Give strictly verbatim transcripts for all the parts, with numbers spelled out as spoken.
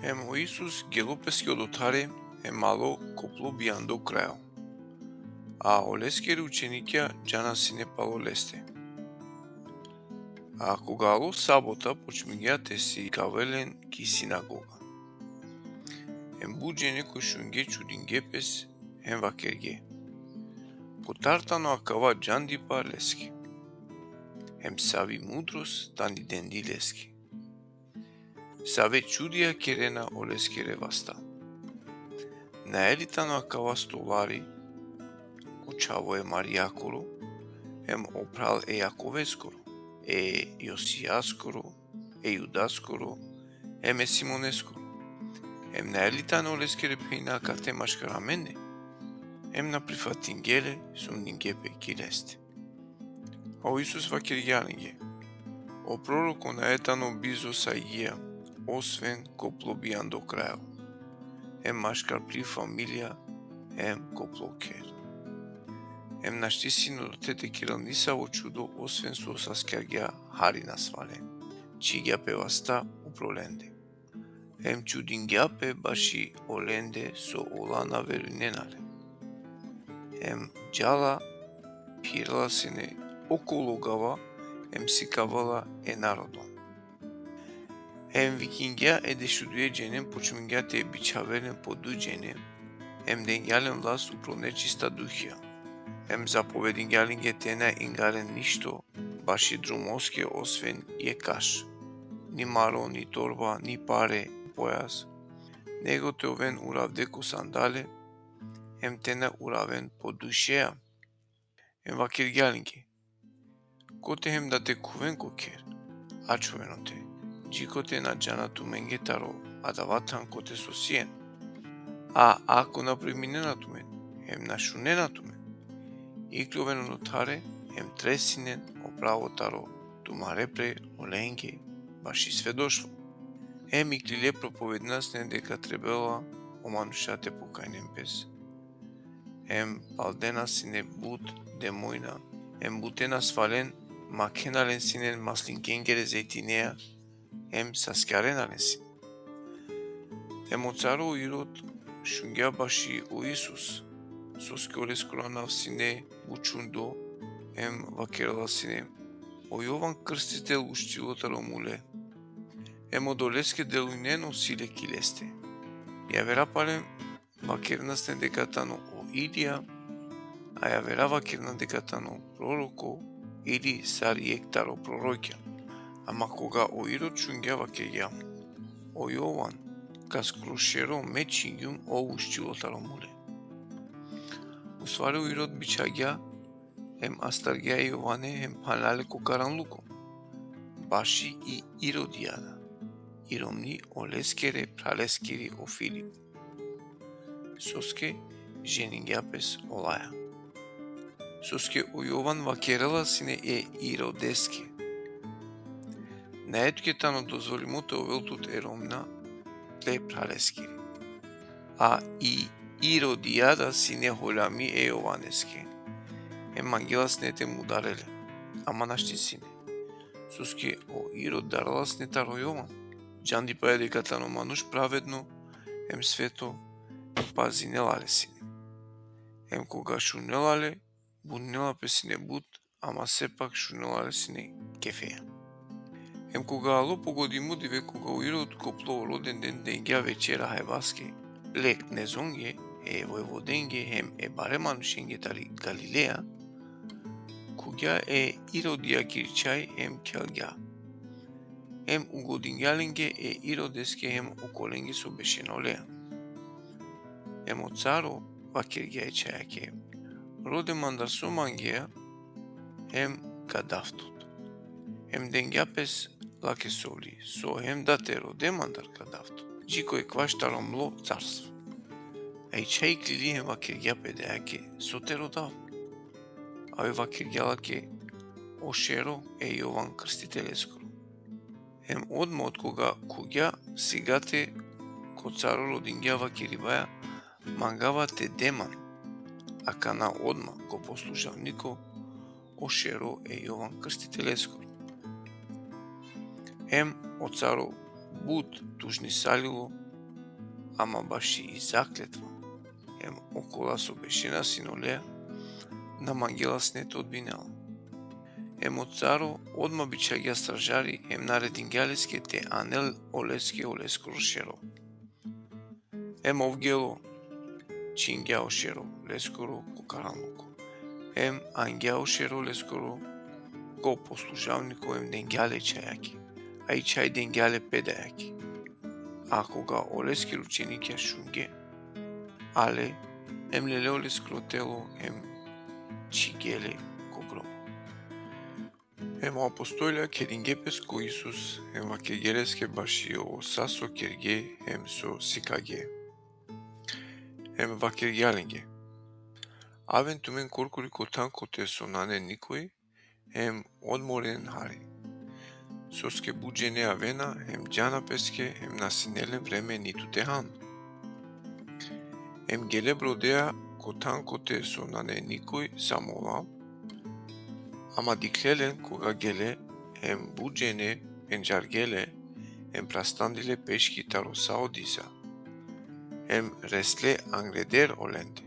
Em o Isus gelo peske odothare, em alo ko plo bijando krajo. A oleskere učenikija džana sine palo leste. A koga alo sabota, počmingja te sikavel len ki sinagoga. Em but džene koj šunge čudinge pes, em vakerge: Kotar tano akava džandipa leske? Em savi mudrost tani dendi leske? Save čudija kerena oleskere vasta? Nae li tano akava stolari, o čhavo e Marijakoro, em o phral e Jakoveskoro, e Josijaskoro, e Judaskoro, em e Simoneskoro? Em nae li tane oleskere phenja akate maškar amende? Em na prifatinge le, sumninge pe ki leste. A o Isus vakergja lenge: O proroko nae tano bizo sajgija, osven ko plo bijando krajo, em maškar pli familija, em ko plo kher. Em našti sine odote te kerel nisavo čudo, osven so saskjargja hari nasvalen. Čhigja pe vasta upro lende. Em čudingja pe baši olende so ola na verujnena le. Em džala, phirela sine okolo gava, em sikavela e narodon. Em vikingja e dešuduje džene, počmingja te bičhavel len po duj džene, em dengja len vlast upro nečista duhija. Em zapovedingja lenge te na ingaren ništo baši drumoske, osven jekh kaš: ni maro, ni torba, ni pare, pojas, nego te oven uravde ko sandale, em te na uraven po duj šeja. Em vakergja lenge: Kote hem da te khuven ko kher, ačhoven ote, džikote na džana tumenge taro adava than kote so sien. A ako na priminena tumen, hem na šunena tumen, ikloven odothare, hem tresinen o pravo taro tumare pre olenge baši svedoštvo. Em iklile, propovedina sine deka trebela o manuša te pokajnen pes. Em paldena sine but demojna, em bute nasvalen, makhena len sine maslingengere zejtineja, em saskjarena len sine. Em o caro Irod šungja baši o Isus, soske oleskoro anav sine but čudo, em vakerela sine: O Jovan Krstitel uštilo taro mule, em odoleske delujneno si le ki leste. Javera palem vakerena sine deka tano o Ilija, a javera vakerena deka tano proroko, ili sar jekh taro prorokja. Ama koga o Irod šungja, vakergja: O Jovan kaskoro šero me čhingjum, ov uštilo taro mule. Ustvari o Irod bičhagja, em astargja e Jovane, em phanla le ko karanluko, baši i Irodijada, i romni oleskere phraleskiri o Filip, soske ženingja pes olaja. Soske o Jovan vakerela sine e Irodeske: Nae tuke tano dozvolimo te ovel tut e romna tle phraleskiri. A i Irodijada sine holjami e Jovaneske, em mangela sine te mudarel le, ama našti sine, soske o Irod darela sine taro Jovan, džandipaja deka tano manuš pravedno em sveto, pazinela le sine. Em koga šunela le, buninela pe sine but, ama sepak šunela le sine kefeja. Em koga alo pogodimo dive, koga o Irod ko plo rodenden dengja večera hajvaske, ple knezonge, e vojvodenge hem e bare manušenge tari Galileja, khugja e Irodijakiri čhaj em khelgja. Em ugodingja lenge e Irodeske hem okolenge so bešena oleja. Em o caro vakergja e čhajake: Rode mandar so mangea, hem ka dav tut. Em dengja pes lake sovli: So hem da te rode mandar ka dav tut, džiko ekvaš taro mlo carstvo. A i čhaj iklili hem vakergja pe dajake: So te rodav? A oj vakergja lake: O šero e Jovan Krstiteleskoro. Em odma otkoga khugja, sigate ko caro rodingja vakeribaja: Mangava te de man akana odma ko poslužavniko o šero e Jovan Krstiteleskoro. Em o caro but tužnisalilo, ama baši i zakletva, hem okola so bešena sine oleja, na mangela sine te odbinel la. Hem o caro odma bičhagja stražari, hem naredingja leske te anel oleske oleskoro šero. Hem ov gelo, čhingja o šero leskoro ko karanluko. Hem angja o šero leskoro ko poslužavniko hem dengja le čhajake, a i čhaj dengja le pe dajake. A koga oleskere učenikja šunge, ale, hem lele oleskoro telo, hem čhige le ko grobo. Hem o apostolja kedinge pes ko Isus, hem vakerge leske baši o sa so kerge, hem so sikage. Hem vakergja lenge: Aven tumen korkori ko than kote so nane nikoj, hem odmoren hari. Soske but džene avena, hem džana peske, hem na sine len vreme nitu te han. Hem gele brodea ko than kote so nane nikoj samo ova, ama dikhle len koga gele, hem but džene pendžarge le, hem prastandile peški taro sa o diza, hem resle angleder olende.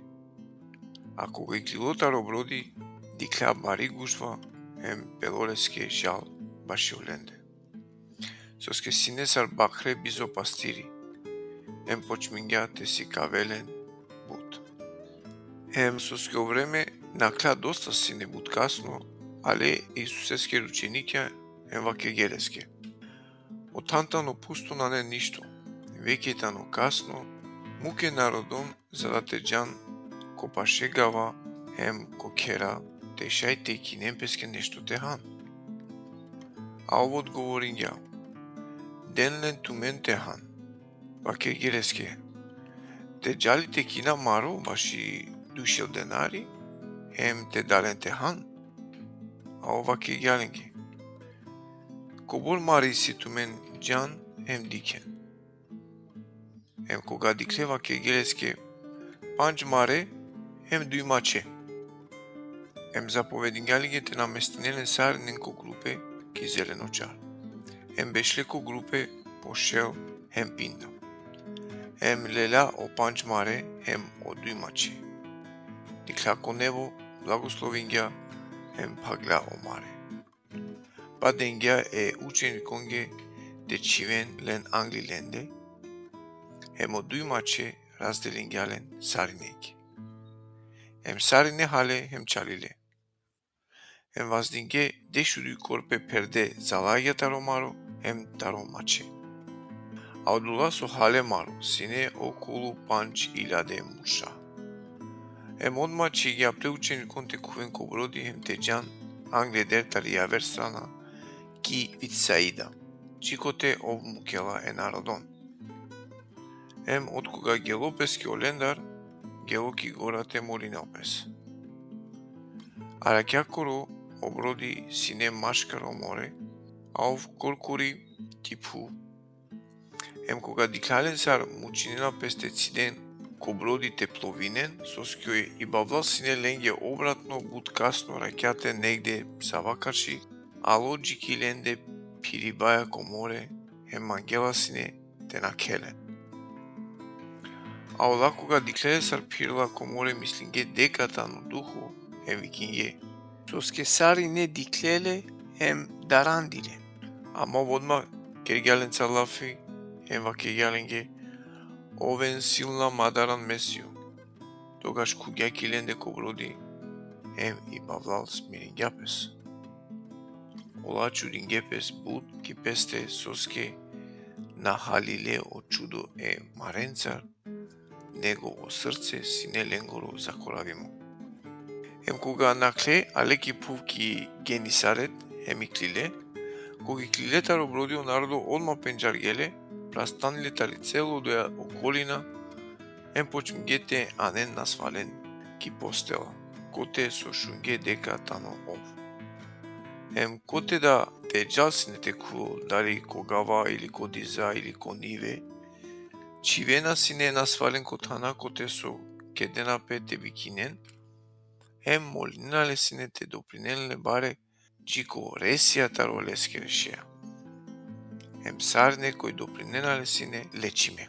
A koga iklilo taro brodi, dikhlja bari gužva, hem pelo leske žal baši olende. Soske sine sar bakre bizo pastiri, hem počmingja te sikavel len but. Hem soske o vreme nakhla dosta sine but kasno, ale Isuseskere učenikja, hem vakerge leske: O than tano pusto, nane ništo. Veke tano kasno, muke narodon, za da te džan ko paše gava, hem ko khera, te šaj te kinen peske nešto te han. A ov odgovoringja: Den len tumen te han. Vakerge leske: Te dža li te kina maro baši duj šel denari, hem te da len te han? A ov vakergja lenge: Kobor mari isi tumen, džan hem dikhen. Hem koga dikhle, vakerge leske: Pandž mare hem duj mače. Hem zapovedingja lenge te namestinen len sarinen ko grupe ki zeleno čar. Hem bešle ko grupe po šel hem pinda. Hem lelja o pandž mare hem o duj mače. Dikhlja ko nebo, blagoslovingja, hem phagla o mare. Pa dengja e učenikonge te čhiven len angli lende, hem o duj mače razdelingja len sarinenge. Hem sarine hale hem čalile. Hem vazdinge dešuduj korpe pherde zalagja taro maro hem taro mače. A odola so hale maro sine okolu pandž iljade murša. Hem odma čhigja ple učenikon te khuven ko brodi hem te džan angleder tari javer strana ki Vitsaida, džikote ov mukela e narodon. Hem otkoga gelo peske olendar, gelo ki gora te molinel pes. A rakjakoro o brodi sine maškar o more, a ov korkori ki phuv. Hem koga dikhlja len sar mučinena pes te ciden ko brodi te plovinen, soske i bavlal sine lenge obratno but kasno rakjate negde savakarši, alo dži ki lende phiribaja ko more, hem mangela sine te nakhel len. A ola koga dikhle le sar phirela ko more, mislinge deka tano duho, hem vikinge: Soske sarine dikhle le hem darandile. Ama ov odma kergja lencar lafi, hem vakergja lenge: Oven silna, ma daran me sijum. Togaš khuvgja ki lende ko brodi, hem i bavlal smiringja pes. Ola čudinge pes but ki peste, soske na halile o čudo e marencar, nego o srce sine lengoro zakoravimo. Hem koga nakhle, ale ki phuv ki Genisaret, hem iklile. Koga iklile taro brodi, o narodo odma pendžargje le, prastandile tari celo odoja okolina, hem počminge te anen nasvalen ki postela, kote so šunge deka tano ov. Hem kote da te džal sine te khuvel, dali ko gava ili ko diza ili ko nive, čhivena sine nasvalen ko thana kote so kedena pe te bikinen, hem molinena le sine te doprinen le bare dži ko resija taro leskere šeja. Hem sarine koj doprinena le sine lečime.